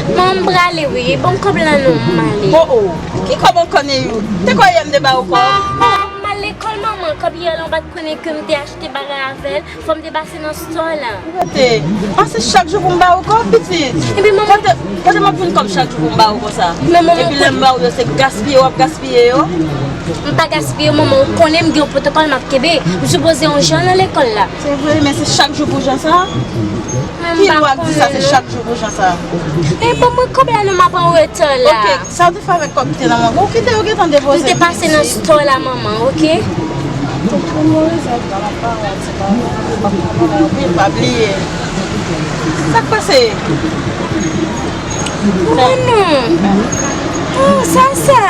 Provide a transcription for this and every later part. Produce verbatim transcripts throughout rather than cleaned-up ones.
Manman, m prale wi, ban m kòb la non, m ale. Oh, oh, ki kòb ankò Neyou? Te kwè yè m te ba ou kòb? Oh, m al lekòl manman, kòb yè la ou pa t konnen ke m te achte bagay avè l, fò m te pase nan store la. Rete, pase chak jou pou m ba ou kòb, pitit. Epi manman, kote, kote m ap jwenn kòb chak jou pou m ba ou konsa? Men manman, epi lè m ba ou yo, se gaspiye w ap gaspiye yo? M pa gaspiye manman, ou konnen m gen yon pwotokòl m ap kenbe. M sipoze yon jan nan lekòl la. Se vre, men se chak jou pou jan sa? Ki lwa k di sa se chak jou pou jan sa? E ban mwen kòb la non, m ap an reta la. Ok, sa w te fè avèk kòb ki te nan men w? Ou kite yo gentan depoze. M te pase nan store la manman, ok? Pou mwen rezèv la, m ap ba w ti bagay, m ap ba w la, wi, pa bliye. Sa k pase? Oh non. Oh, sa, sa.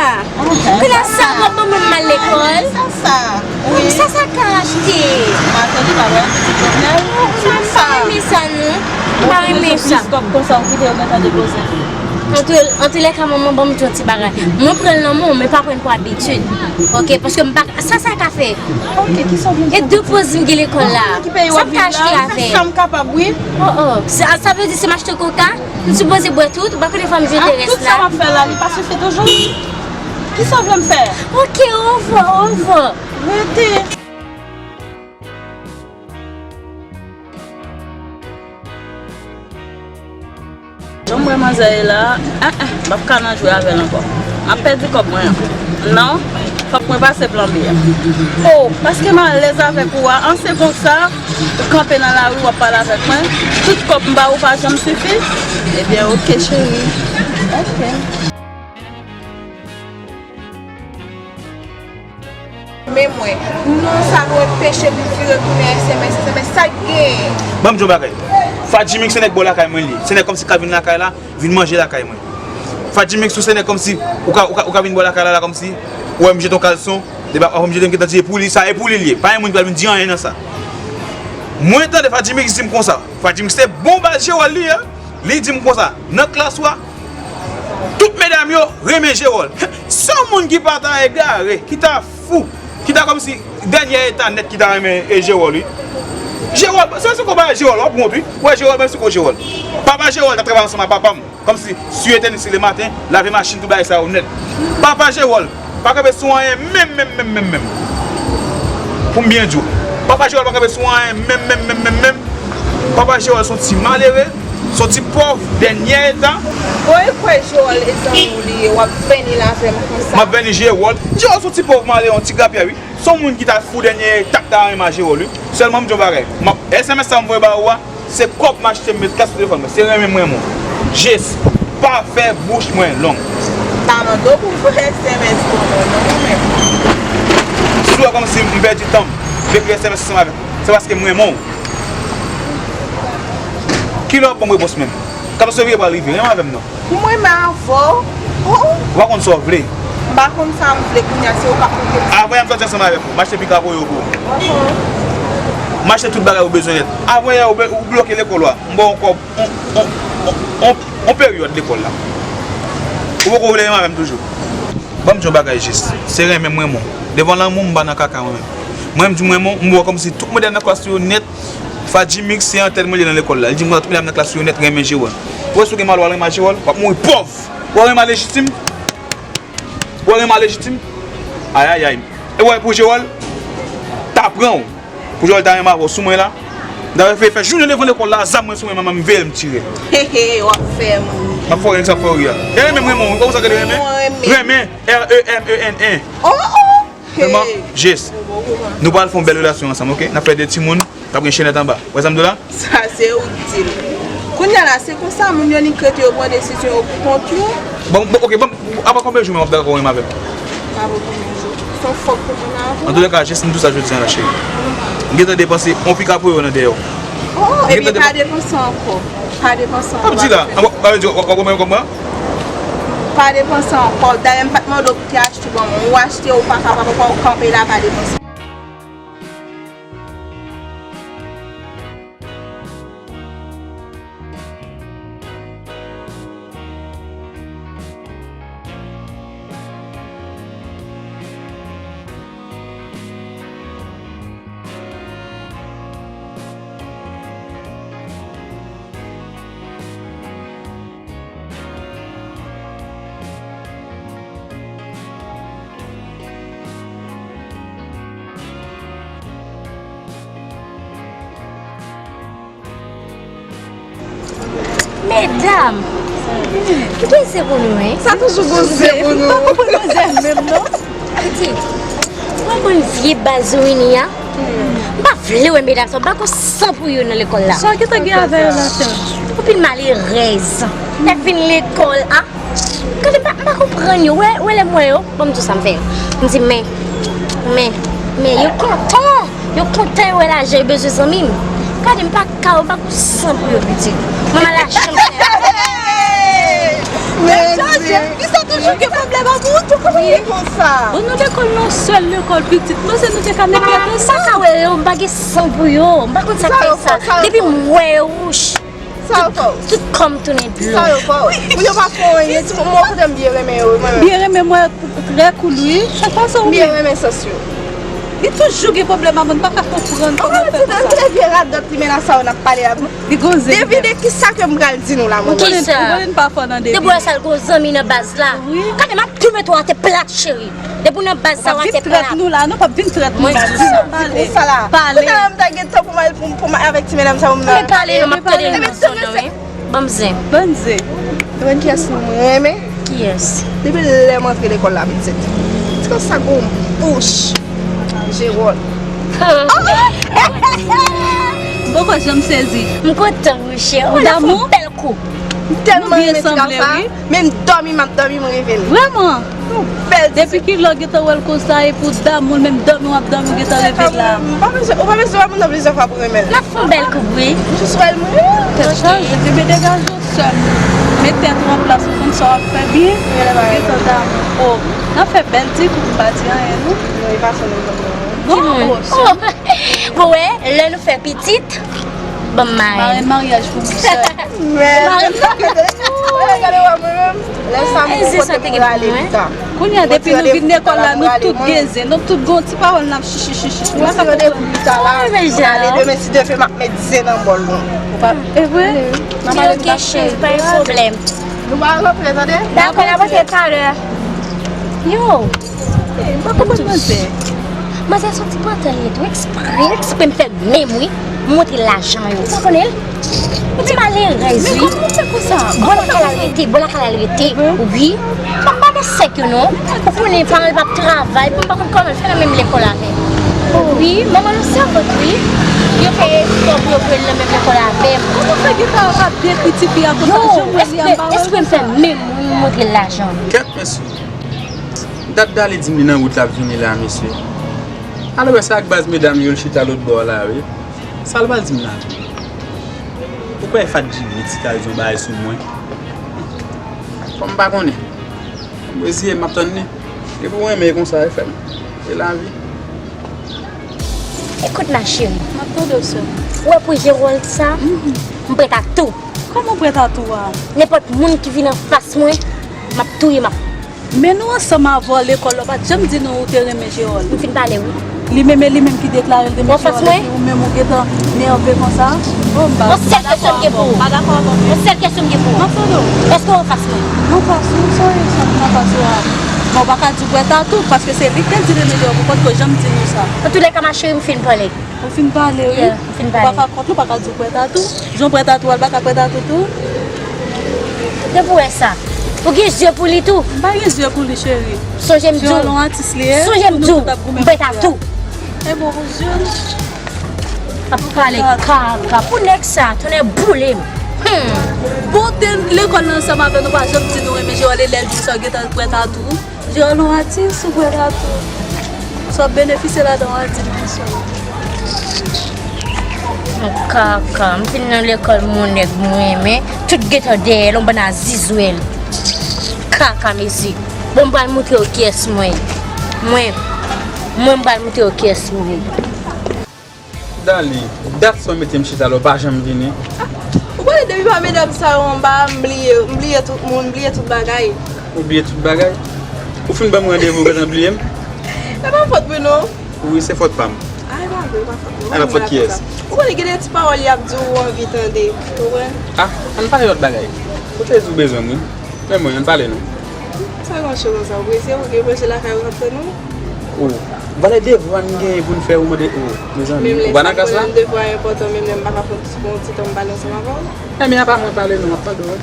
Kounye a sa w ap ban mwen m al lekòl? Sa, sa. Wi. Sa, sa ka achte. Maten li pa wè pitit Jovenel. Mwen pa renmen sa non. M pa renmen sa. Plis kòb konsa ou kite yo gentan depoze. Antre, antre lè ka manman ban m di yon ti bagay. Mwen pran l nan men w, men pa pran l pou abitid. Ok, paske m pa, sa, sa ka fè. Ok, kisa w vin fè? E de poz m gen lekòl la. Sa m ka achte avè l? Sa m kapab, wi. Oh, oh. Sa, sa vle di si m achte koka? M sipoze bwè tout, ou pa konnen fò m jete rès la. Tout sa m ap fè la, li pa sifi toujou? Kisa w vle m fè? Ok, orevwa, orevwa. Rete. Jan m wè manzè ye la, en, en, m p ap ka nan jwe avè l ankò. M ap pèdi kòb mwen an. Non, fòk mwen pase plan B a. Oh, paske m alèz avèk ou a, an se konsa, ou kanpe nan lari, w ap pale avèk mwen. Tout kòb m ba ou pa janm sifi? Ebyen, oke, cheri. Oke. Men mwen, non, sa nou wè peche pou vire tounen S M S, S M S, sa k genyen? Ban m di w yon bagay. Fadjimix se nèg bò lakay mwen li ye. Se nèg kòmsi k ap vin lakay la, vin manje lakay mwen. Fadjimix ou se nèg kòmsi, ou ka, ou ka, ou ka vin bò lakay la, la kòmsi, ou wè m jete yon kalson, depi apre m jete m gentan di e pou li, sa e pou li li ye. Pa gen moun ki pral vin di anyen nan sa. Mwen tande Fadjimix di m konsa. Fadjimix se bon baz Jewòl li ye. Li di m konsa, nan klas ou a, tout medam yo renmen Jewòl. Se yon moun ki pa ta egare, ki ta fou, ki ta kòmsi dènyè eta nèt ki ta renmen e Jewòl, wi. Jewòl, se, se konpa Jewòl, w ap wont, wi. Wè Jewòl, menm si ko Jewòl. Papa Jewòl ta travay ansanm ak papa m. Kòmsi, siye tenis le maten, lave machin, tout bagay sa yo nèt. Papa Jewòl pa kanpe sou anyen menm, menm, menm, menm, menm. Pou m byen di w, Papa Jewòl pa kanpe sou anyen menm, menm, menm, menm, menm. Papa Jewòl se yon ti malere, se yon ti pòv, dènyè eta. Bon, e kwè Jewòl e zanmi w li ye, w ap vèni l avè m konsa? M ap vèni Jewòl. Jewòl se yon ti pòv malere, yon ti grapyè, wi. Se yon moun ki ta fou dènyè eta k ta renmen a Jewòl, wi. Sèlman m di yon bagay. M ap, S M S sa m voye ba ou a, se kòb m achte m met klas sou telefòn mwen. Se renmen m renmen w. Jis pa fè bouch mwen long. M pa mande w pou m voye S M S pou mwen non, mwen menm. Si w wè kòmsi m pèdi tan m, m ekri S M S ansanm avèk ou, se paske m renmen w. Kilè w ap ban m repons menm? Katòz fevriye pral rive, renmen avè m non. Pou mwen, m avè w. Oh. Ou pa konn sa w vle. M pa konn sa m vle kounye a, se ou k ap montre m sa. Avan yè m sòti ansanm avèk ou, m achte pika pou yo pou ou. Mhm. M achte tout bagay ou bezwen nèt. Avan yè ou be-, ou bloke lekòl ou a. M ba w yon kòb, on, on, on, on, on peryòd lekòl la. Ou poko vle renmen avè m toujou. Ban m di yon bagay jis. Se renmen m renmen w. Devan lanmou, m pa nan kaka mwen menm. Mwen, m di m renmen w, m wè kòmsi tout medam nan klas yo nèt. Fadjimix se antèn mwen li ye nan lekòl la. Li di m konsa tout medam nan klas yo nèt renmen Jewòl. Ou wè si w gen mal w al renmen a Jewòl, w ap mouri pòv. Ou al renmen a Lejitim? Ou al renmen a Lejitim? Ayayay. E w wè pou Jewòl ta pran w. Pou Jewòl ta renmen avè w sou mwen la. M ta fè, fè jounen devan lekòl la, zam mwen sou mwen, manman m veye m tire l. Hehe, w ap fè m ri. M ap fè w ri, sa k fè w ri a. E renmen m renmen w, ou konn sa k rele renmen? Renmen, R E M E N, en. Oh, oh. Sèlman, jis, nou pral fè yon bèl relasyon ansanm, oke? N ap fè de timoun k ap gen chènèt anba. Wè sa m di w la? Sa se ou k di l. Kounye a la, se konsa moun yo nik rete yo pran desizyon yo pou kont yo. Bon, bon, oke, bon, apre konbyen jou menm w ap dakò renmen avè m? Apre konbyen jou? Se yon fòk pou moun nan avè w? Antoulèka, jis m di w sa jodi a la, cheri. M gentan depanse yon pika pou yo nan dèyè w. Oh, ebyen pa depanse ankò. Pa depanse ankò. Ap di la, w ap, w ap, w ap, w ap, w ap, w ap, Pa depanse ankò. Dayè, m pa t mande w pou te achte ban mwen. Ou achte, ou pa kapab ankò, ou kanpe la, pa depanse. Medam, ki se pou nou, hein? Sa toujou gon se pou nou. M pa konprann gon se menm, non. Pitit, ou pa konn vye baz ou vini a? M pa vle wè medam sa, m pa gon san pou yo nan lekòl la. Sa w gentan gen avè yo nan tèt? Anpil malerèz. Y ap vin lekòl a. Gade, m pa, m pa konprann yo. Wè, wè lè m wè yo, ban m di w sa m fè yo. M di, men, men, men, yo kontan. Yo kontan, yo wè lajan, yo bezwen zanmi m. Gade, m pa ka, m pa gon san pou yo, pitit. Mwen m al achte m sa. Men, men, men, sa toujou gen pwoblèm ak ou, tou kòman li konsa? Bon, nou te konn nan sèl lekòl, pitit. Mwen se nou te ka met tèt ansanm. M pa ka wè yo, m pa gen san pou yo. M pa konn sa k fè sa. Depi m wè yo, wouch. Sa yo fè w? Tout kò m tounen dlo. Sa yo fè w? Moun yo pa fè w anyen, ti moun, mwen kote m byen renmen yo, mwen menm. Byen renmen mwen trè cool, wi. Sa k pase w menm? M byen renmen sans yo. Li toujou gen pwoblèm ak mwen, m pa ka konprann kòman l fè konsa. Ti vye radòt li men la sa yo n ap pale la. Li gon zen. Devine kisa ke m pral di nou la, mwen menm. Kisa? Ou konnen, ou konnen n pa fò nan devine. Depi w wè sa l gon zanmi nan baz la. Wi. Gade, m ap tou mete w atè plat, cheri. Depi w nan baz sa, w atè plat. Ou p ap vin trèt nou la, non, p ap vin trèt nou la. Mwen di sa. Pale. Sa la. Pale. Kounya la, m ta gen tan pou m al, pou, pou m avèk ti medam sa yo, m nan. Men pale, non, m ap tande nou nan zòn nan, wi. Ban m zen. Ban m zen. Ou konn kiyès m renmen? Kiyès? Depi lè m antre lekòl la, pitit. Ti konsa gon bouch. Jewòl. M poko janm sezi. M kontan, monchè. Ou damou? Bèl kou. M tèlman renmen ti gars sa. Men m dòmi, m ap dòmi, m reve l. Vrèman? Yon bèl ti. Depi kilè w gentan wè l konsa, epi w damou l, menm dòmi w ap dòmi, w gentan reve l la. Ou pa bezwen, ou pa bezwen wè moun nan plizyè fwa pou renmen l. L ap fè yon bèl koup, wi. M jis wè l, m renmen l. Tèt chaje, ebyen degaje w sè m. Met tèt ou an plas, ou konn sa w ap fè byen. Ou gentan damou. O, n ap fè bèl ti koup, m pa di anyen, non. Non, e pa sa nou konn non. Bon, o, sè m. Bon, wè, lè nou fè pitit, ban m marenn. Marenn maryaj pou nou, sè. Marenn maryaj. Gade, gade, wè mwen menm. Lè sa m gon kote pou prale pita. Kounye a, depi nou vin lekòl la, nou tout gen zen. Nou tout gon ti pawòl n ap chichi, chichi. Mwen se randevou pita la. Prale demen, si Dye vle, m ap met zen nan bòl nou. E vre? Ti oke, cheri, pa gen pwoblèm. Nou pa rantre, tande? Dakò, n ap rantre talè. Yo! M pa konprann manzè. Manzè soti pantan li tou, eksprè, eksprè m fè menm wi. M montre lajan yo. Ou pa konnen l? Yon ti malerèz wi. Men kòman w fè konsa? Bò lakay la l rete, bò lakay la l rete. Wi. M ap gade sèk yo non. Ou konnen paran l p ap travay, pou m pa konn kòman l fè nan menm lekòl avè m. Wi, manman l yon sèvant wi. Yo fè efò pou yo voye l nan menm lekòl avè m. Kòman fè gentan ap dekri tifi a konsa? Yo, janm wè li a, m pa wè l konsa. Eksprè m fè menm wi, m montre l lajan. Kèt mesye. Dat Dali di m li nan wout l ap vini la, mesye. Alò, wè sa ak baz medam yo l chita lòt bò a la, wi. Sa l pral di m la? Ou kwè Fat Jimmy ti ka di yon bagay sou mwen? Kòm m pa konnen. M reziye m, m ap tann li. Depi w renmen, e konsa e fè m. E lavi. Ekout ma chérie. M ap tande w, sè m. Ou wè pou Gerald sa, m prèt a tou. Kòman w prèt a tou a? Nenpòt moun ki vin anfas mwen, m ap touye, m ap Men nou ansanm avè w lekòl la, w pa t janm di nou ou te renmen Gerald. M fin pale wi. Li menm e li menm ki deklare l renmen Gerald epi ou menm ou gentan nève konsa. Bon, m pa dakò avè w. Yon sèl kesyon m gen pou ou. M pa dakò avè w. Yon sèl kesyon m gen pou ou. M ap tande w. Èske w anfas mwen? M anfas ou, sorry, sa m anfas ou a. Bon, ou pa ka di w prèt a tou, paske se li k te di renmen Gerald, ou potko janm di nou sa. Antoulèka, ma chérie, m fin pale. Ou fin pale, wi. Yeah, m fin pale. Ou pa ka kont li, ou pa ka di w prèt a tou. Jan w prèt a tou, ou pa ka prèt a tou tou. Depi w wè sa, ou gen zye pou li tou. M pa gen zye pou li, cheri. Sonje m di w. Gerald yon atis li ye. Sonje m di w, m prèt a tou. E bon, pou zye m. Ap pale kaka. Pou nèg sa, tonnè boule m. Hmm. Bon, te lekòl la ansanm avè nou, pa janm di nou renmen Gerald, e lè l di sa, w gentan prèt a tou. Gerald yon atis, ou prèt a tou. Sa w ap benefisye ladan yon atis byen sèl. Yon kaka, m fin nan lekòl, mon nèg m renmen, tout gentan dèyè l, yon bann azizwèl. Kaka mesye. Bon, m pral montre w kiyès mwen ye. Mwen, mwen m pral montre w kiyès mwen ye. Dali, dat sa w mete m chita la, w pa janm vini. Ou konnen depi pa medam sa yo anba, m bliye, m bliye tout moun, m bliye tout bagay. Ou bliye tout bagay? Ou fin ban m randevou, ou gentan bliye m? E pa fòt mwen non. Wi, se fòt pa m. A, e pa vre, e pa fòt mwen. Alò, fòt kiyès? Ou konnen gen de ti pawòl y ap di w ou anvi tande, ou konprann? A, ann pale lòt bagay. Ou te di w bezwen m, wi. Men mwen, ann pale non. Sa gen yon chè konsa, ou prese, ou gen prese lakay ou t ap tann ou? Ou. Valè devwa n genyen pou n fè ou mande ou, mezanmi. Ou pa nan klas la? Menm lè m devwa enpòtan, menm lè m pa ka fè yon ti tan m pale ansanm avè w. Ebyen, apa mwen pale non, m ap tande w.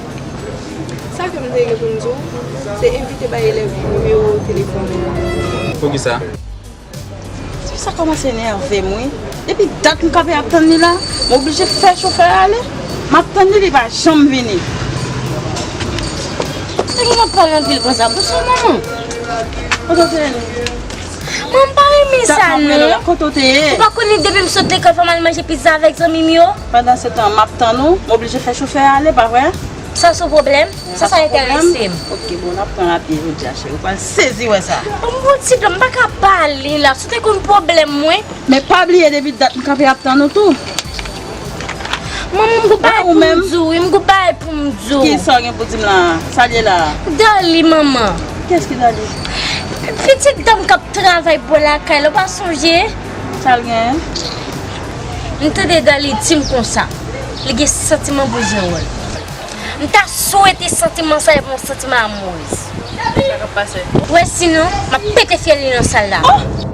Sa ke m te gen pou m di w, se envite bay elèv nimewo telefòn ou. Poukisa? Sa kòmanse nève m, wi. Depi dat m kanpe ap tann li la, m oblije fè chofè a ale. M ap tann li, li pa janm vini. Sa ki m ap pale anpil konsa? Bonswa, manman. Kote w te ye? Mwen pa renmen sa, non. Kote w te ye? Ou pa konnen depi m sot lekòl, fò m al manje pizza avèk zanmi m yo? Pandan se tan, m ap tann ou, m oblije fè chofè a ale, pa vre? Sa se yon pwoblèm? Sa, sa enterese m. Ok, bon, n ap pran lapye jodi a, cheri. Ou pral sezi wè sa. Ban m yon ti dlo, m pa ka pale la. Si w te konn pwoblèm mwen. Men pa bliye depi dat m kanpe ap tann ou tou. Manman, m gon bagay pou m di w, wi, m gon bagay pou m di w. Kisa w gen pou di m la? Sa l ye la? Dali, manman. Kiyès ki Dali? Pitit dam k ap travay bò lakay la, ou pa sonje? Sa l genyen? M tande Dali di m konsa, li gen santiman pou Jewòl. M ta swete santiman sa epi yon santiman amourèz. Sa k ap pase? Ou wè sinon, m ap pete fyèl li nan sal la. Oh!